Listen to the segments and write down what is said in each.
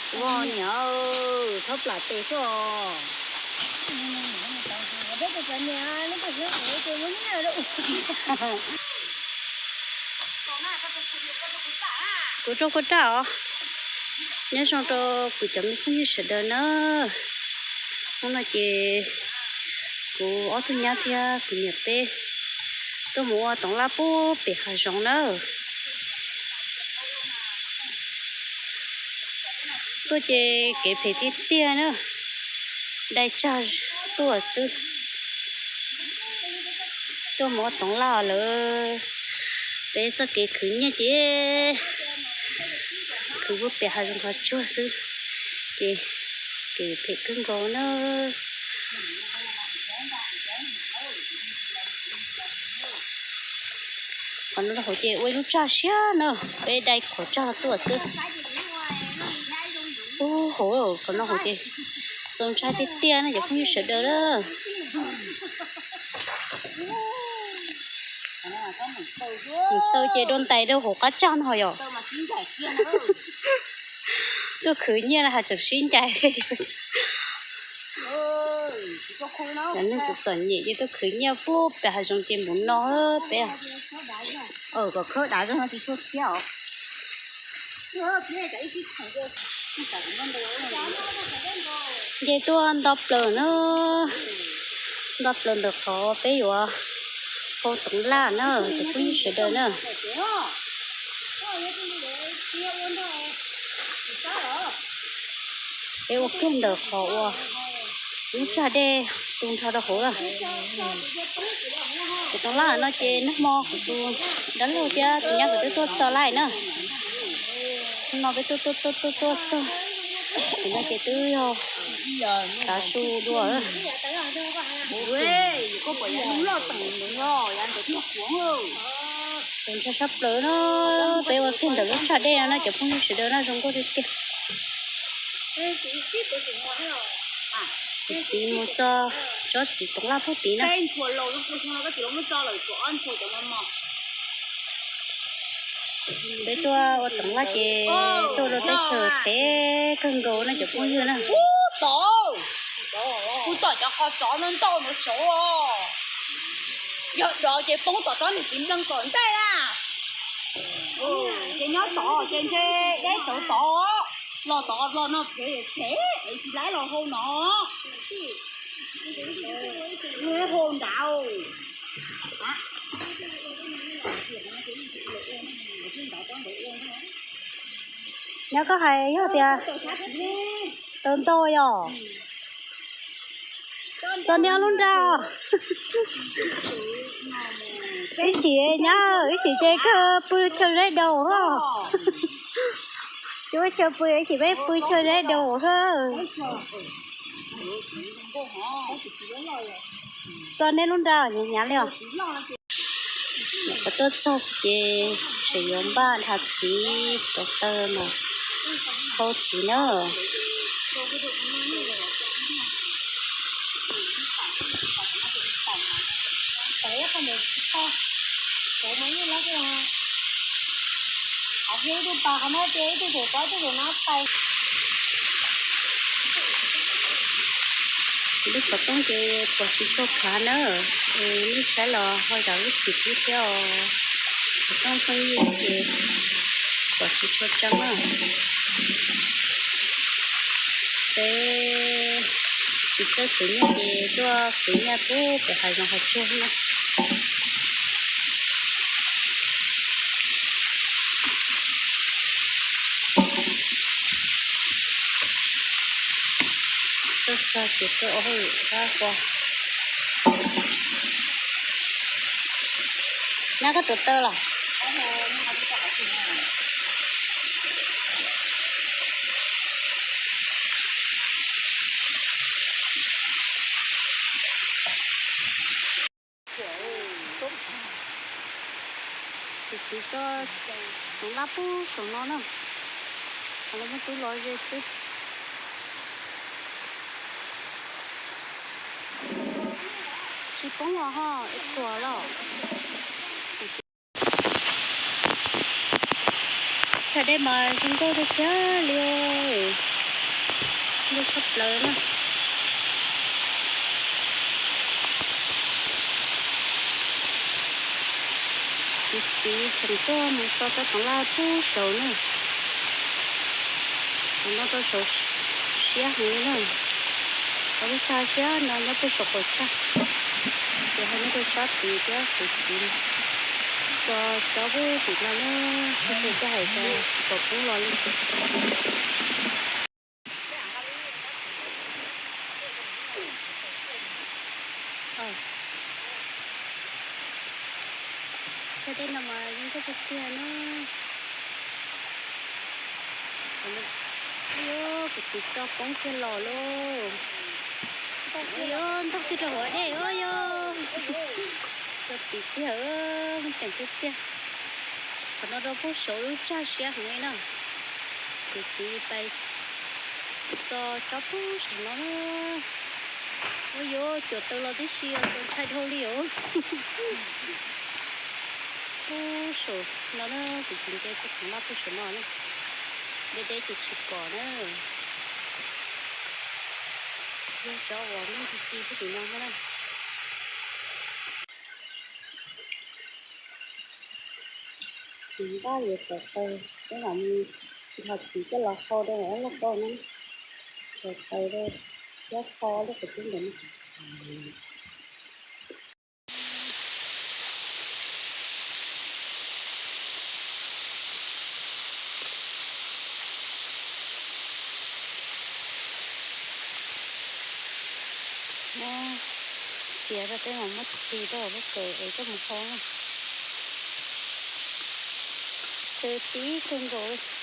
Vos niam, txhob plam tes xwb os. Kuv rau kua raj os. Nyob zoo rau kuv cov me phooj ywg sawv daws na. Hnub no ces kuv ob tug nyab thiab kuv niam peb tuaj mus ua toov laj pub pem hav zoov na. Tuaj ces kev phem tiag tiag na, dai tsag tuaj xwb. Tuaj mus ua toov laj lawm, peb txoj kev khwv nyiaj ces khwv pub pem hav zoov hav tsuag xwb, ces kev phem kawg nkaus na. Qhov no rau hauv ces ua ib lub tsag siab na, peb dai qhov tsag tuaj xwb. Ub, hauv qhov no hauv ces txaus ntshai tiag tiag na cov phooj ywg sawv daws na. Tau ces dua ntais rau hauv qab tsag no yom. Tuaj khwv nyiaj no has tseem sib ncaim. Cov neeg txom txom nyem ces tuaj khwv nyiaj pub pem hav zoov ces mus no peb. Kom khawb dav zog no tsis tshua thiab os. Ces tuaj nto plaws na, nto plaws ntawm qhov peb yuav hau toov laj na, cov phooj ywg sawv daws na. Peb ua kiag ntawm qhov uas lub tsag dej tu nrho rau hauv lawm. Cov toov laj no ces nag hmo kuv tus dab laug thiab tus nyab kuv twb tuaj txog lawm na. Hnub no peb tuaj tuaj tuaj tuaj tuaj txog, tus no ces twb yog tav su dua. Txaus ntshai sab plaws no, peb ua kiag ntawm lub tsag dej no na cov phooj ywg sawv daws na, zoo nkauj tiag tiag. Txiv mus txog tsob txiv toov laj pub tid na. Peb tuaj ua toov laj ces tuaj rau teb chaws qhev kawg nkaus no cov phooj ywg na. Kuv tom cov qhov tsov ntau ntau ntawd saud os. Yog dov ces poob tom tsob niag txiv npleeg tom ntej na. Ces nyob tod ces ntshe deb tawv tod, los tod los no phem phem tsis laib los hau no. Hau nrad. Nyob koj hais yog tias tawv ntau yom. Txog niag lub nra. Ib chim nyab, ib chim ces koj pw chaw zaib daus hos. Ces ua chaw pw, ib chim peb pw chaw zaib daus hos. Txog niag lub nra hnyav hnyav li os. Qhov tuaj txog xwb ces tseem yuav npaj nrhav txiv rau taw mas hau txiv na. Ib lub xov tooj ces pom tsis tshua khav na, nej saib los ho zam lub txim pub thiab os. Xov tooj pheej yig ces pom tsis tshua tseeb na. Peb tsis txawj khwv nyiaj ces tuaj khwv nyiaj pub pem hav zoov hav tsuag na. Tuaj txog ces tuaj ua hauj lwm rau qhov. Nyob koj tuav taw los? Tus txiv tso toov laj pub saum no na, qhov no muaj tub lov ze xwb. Tsis poob los ho es tuam los. Tsag dej mas zoo nkauj tiag tiag li os. Ntuj tshaj plaws na. Kuv txiv tseem tuaj mus tso cov toov laj pub saud na. Qhov no rau saud siab heev li na. Qhov lub tshaj siab no nyob pem saum qaum tshaj. Ces ho nyob rau sab tid thiab kuv txiv tso cov pub tim no na, tsis tshua hais tias tsis pom pub los li. Tshaj teb no mas yeej ntsuab tiag tiag na. Ua yuav kuv txiv tso poob kiag los lauj. Ua yuav ntog kiag rau hauv dej ua yuav. Tso tid tiag, muaj ceem tiag tiag. Qhov no rau pub saud lub tshaj siab heev li na. Kuv txiv pais tso tsob pub saum no na. Ua yuav cuam taws los tib si, cuam ntshai dhau li os. Pub saum no na, kuv txiv nce tsob toov laj pub saum no na. Deb deb ces tsis pom na. Yog cov uas nyob ci ci pub tim no thiab na. Txiv npaj yuav cov taws, peb mam mus nrog txiv coj los hau rau lub lauj kaub na. Cov taws rau thiab kho lub qhov cub ntawm no. Muab txiav rau peb mam muab txiav rau lub kawm es coj mus hau na. Txawv tib kawg nkaus li.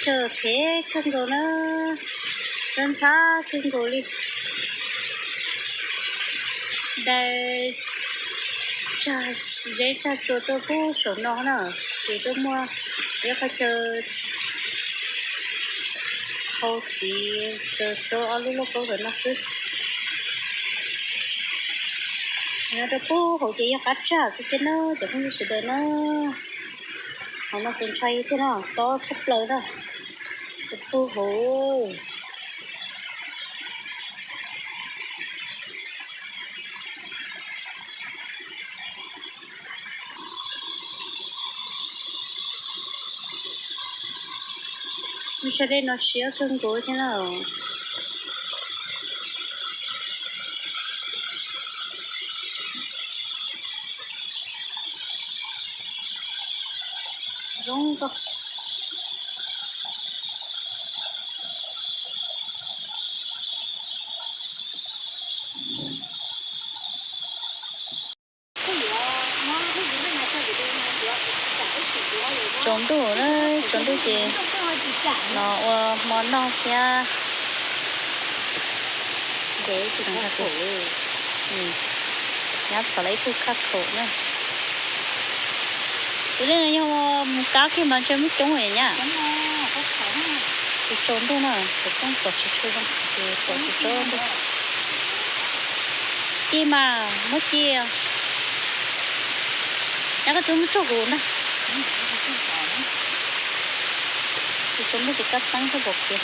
Tsawg phem kawg nkaus na, ntxhab ntxhab kawg nkaus li. Dai tsag zeb tsag tsua tuaj pub saum no na, ces tuaj muaj ib qhov chaw hau txiv rau ob lub lauj kaub ntawm no xwb. Nyob rau pub hauv ces yog qab tsag xwb thiab na cov phooj ywg sawv daws na. Hauv no txaus ntshai thiab no, tob tshaj plaws na. Rau pub hauv. Lub sab dej no siab kawg nkaus thiab na. Zoo nkauj. Tsaus ntuj na, tsaus ntuj ces los ua hmo noj thiab. Nyab txhom lawv ib tug khaj khaum na. Tus dej no yog mus kab kiag mas ntshe muaj coob lawm nyab. Tsis tsaus ntuj na, kuv pheej pom tsis tshua zoo, ces pom tsis tsaus ntuj. Ci mas muab ci. Nyob koj twb muab tsuj huv na. Tsis tsaus ntuj ces kab teeb tsuj pom kev.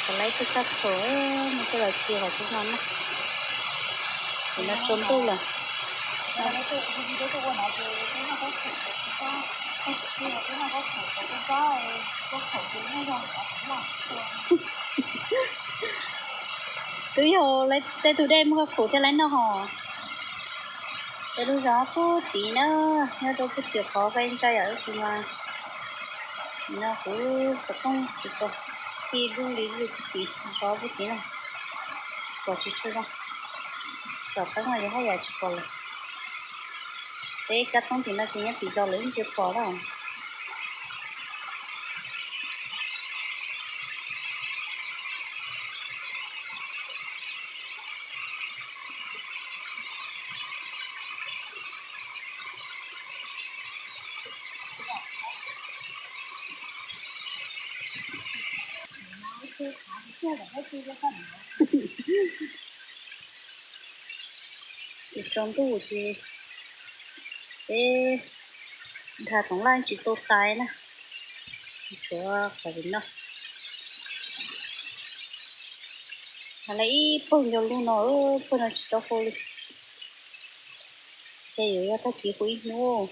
Tau lawv ib tug sab thaum no coj los cia hauv tsev no na. Ces no tsaus ntuj lawm. Twb yog tej tug dej muaj koj khuv thiaj li noj hos. Tej lub zos pub tid na, nyob rau pub tid qhov fai ntsa yom, tab sis mas no kuv xov tooj tsis tau, ci dub li lub pub tid, zov pub tid na, pom tsis tshua zoo. Tsom teeb no ces haj yam tsis pom lawm. Peb kab teeb tim no ces nyob tim zos lawv yeej tsis pom na. Tsis tsaus ntuj ces peb nrhag toov laj tsis tau tais na, tshuav qhov vim no. Hos lawv ib pawg ncaug lug no, pawg no tsis tau hu li. Ces yuav yog tag kis hu ib hnub.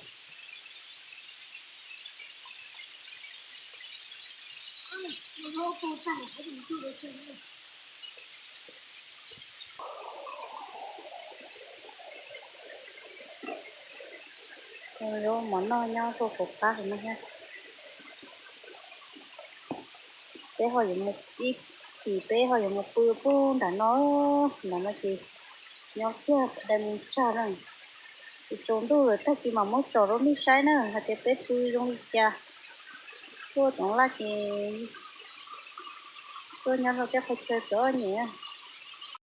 Zaub mov noj nyob rau hauv qab hauv no thiab. Peb ho yuav mus ib chim, peb ho yuav mus pw puag nram no, nram no ces nyob kiag dai mus tsag na. Tsis tsaus ntuj lawm, tag kis mam muab tsom rau nej saib na hais tias peb pw zoo li cas. Tuaj toov laj ces tuaj nyob rau tej qhov chaw txom nyem.